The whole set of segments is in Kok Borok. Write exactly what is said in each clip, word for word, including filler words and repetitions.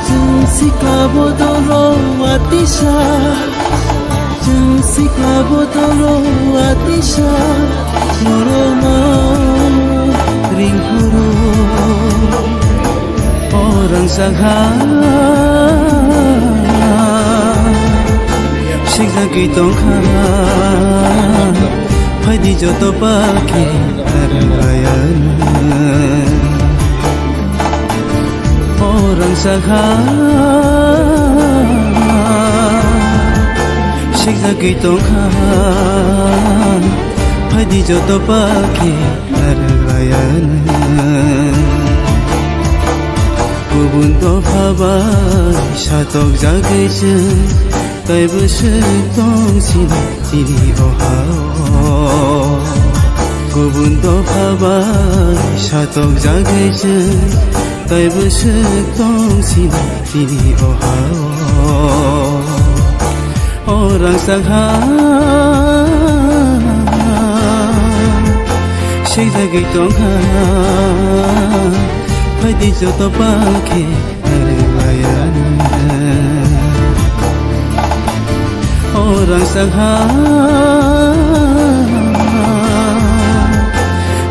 Chwng sikla bodolo atisa, chwng sikla bodolo atisa, norokno ringphuru o rangchak ha. Sikjagwi tongkha, phaidi joto palki narwklayani. O rangchak ha, sikjagwi tongkha, phaidi joto palki narwklayani. Kubun dopha bai satokjagwi chwng, taibo swk tong sini tini o ha-o. Kubun dopha bai satokjagwi chwng, taibo swk tong sini tini o ha-o. O rangchak ha, sikjagwi tongkha, phaidi joto palki narwklayani. O rangchak ha,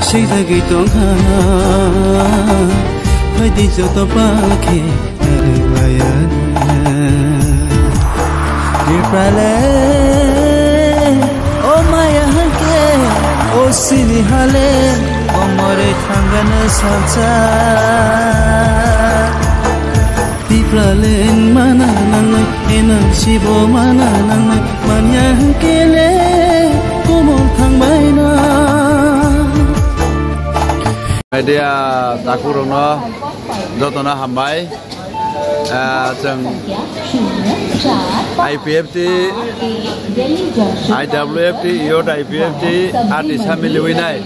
sikjagwi tongkha, phaidi joto palki Tipraland, o maya hwnkhe, o sini hale, o more thangano salsa. Tipraland mana nangnai, N R C bo mana nangnai, manya hwnkhe le, komor thangbaino. Media takhurokno jotono hambai. Ah, chwng I P F T, I W F T, Youth I P F T, atisa miliwi nai,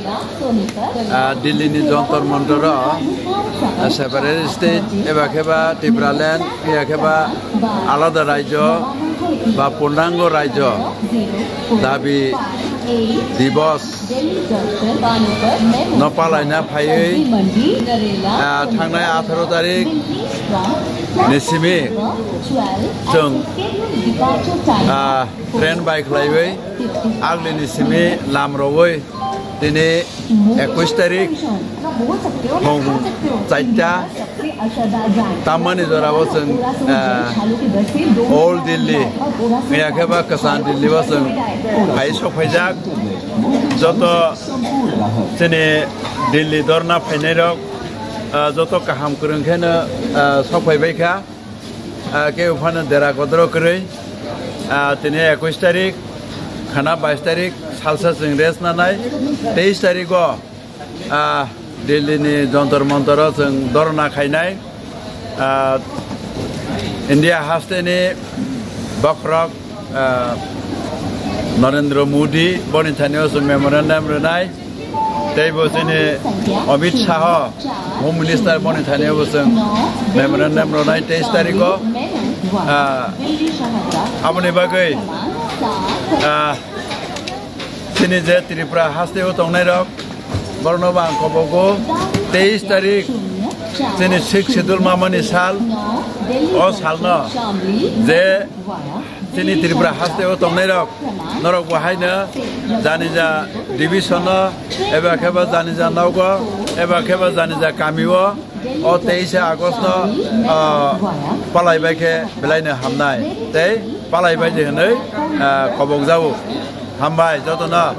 ah, Delhi ni Jantar Mantar o, ah, separate state, eba kheba Tipraland, eba kheba alada rajyo ba purnango rajyo dabi divos no palaina phaiwi, ah, thangnai atharo tarik ni simi chwng, ah, train bai khlaiwi agli ni simi lam rogwi tini ekush tarik phung chaita Tamani jorao chwng, ah, Old Delhi, ya khe ba Kwchang Delhi o chwng phai sok phaijak. Joto chini Delhi dorna phainairok, ah, joto kaham kwrwng kheno, ah, sok phai bai kha. Ah, kebo phano dera kodro kwrwi, ah, tini ekush tarik, khana bais tarik, salsa chwng rest nanai, teis tarik o, ah, Delhi ni Jantar Mantar o chwng dhorna khainai. Ah, India haste ni bokhorok, ah, Narendra Modi boni thani o chwng memorandum rwnai. Tei bo chini Amit Shah, Home Minister boni thani o bo chwng memorandum rwnai teis tarik o. Ah, aboni bagwi, ah, chini je Tripura haste o tongnai rok, borokno bo ang kobogo, teis tarik chini Sixth Schedule mamani sal, o salno je chini Tripura haste o tongnai rok, norok bo haino janija division o, eba khe ba janija nogo, eba khe ba janija kami o, o teisa August no, ah, palai bai khe belai no hamnai tei palai bai di hwnwi, ah, kobok jago. Hambai jotono.